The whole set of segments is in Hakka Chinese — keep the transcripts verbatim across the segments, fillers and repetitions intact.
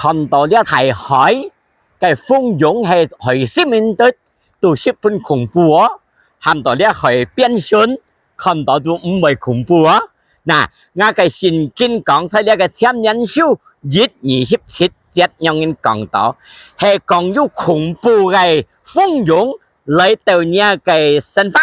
看到這大海，該蜂擁係海心面對，都十分恐怖哦。喊到這海邊脣，看到都毋會恐怖哦。那，𠊎个聖經講，在這个箴言書一二十七節，仰般講到，係講有恐怖个蜂擁來到若个生活，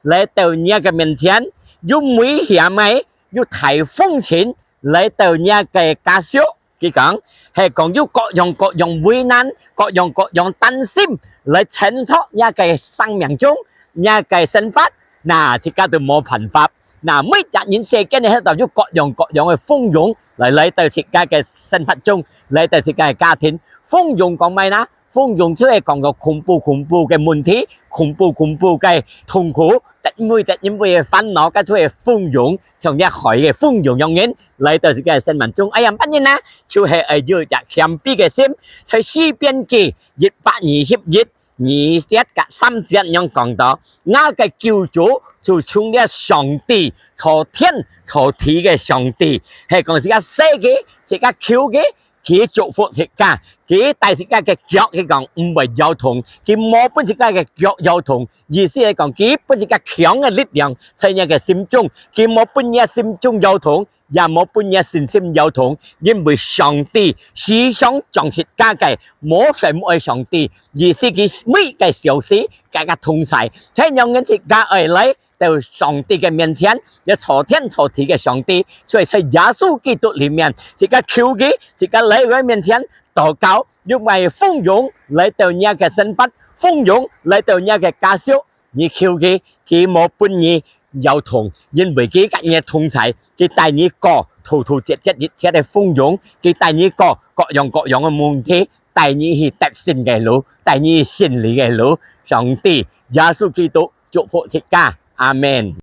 來到若个面前，有危險个，有大風塵來到若个家屬。佢講，係講有各樣各樣危難，各樣各樣擔心來侵入若个生命中，若个生活，那自家都無辦法。那每隻人世間个，都有各樣各樣个蜂擁來，來到自家个生活中，來到自家个家庭。蜂擁講麼个呢？蜂擁就係講到恐怖恐怖个問題，恐怖恐怖个痛苦，逐位逐位个煩惱，該就係蜂擁，像這海个蜂擁樣般來到自家个生命中。哎呀，麼人呢？就係愛有一隻謙卑个心。在詩篇記一百二十一，二節甲三節仰般講到，吾个救主就像這上帝，造天造地个上帝，係講自家需佢，自家求佢，佢祝福自家，佢帶自家个腳，佢講毋會搖動，佢無分自家个腳搖動。意思係講，佢分自家強个力量在若个心中，佢無分若心中搖動，也無分若信心搖動，因為上帝時常掌自家个，無衰無个上帝，意思佢每个小時，佮自家同在，在仰般自家愛來到上帝个面前，也造天造地个上帝，所以在耶穌基督裡面，自家求佢，自家來佢个面前禱告，因為蜂擁來到若个生活，蜂擁來到若个家屬，你求佢，佢無分你搖動，因為佢佮你同在，佢帶你過突突折折一切个蜂擁，佢帶你過各樣各樣个問題，帶你去得勝个路，帶你去勝利个路。上帝，耶穌基督祝福自家，阿們。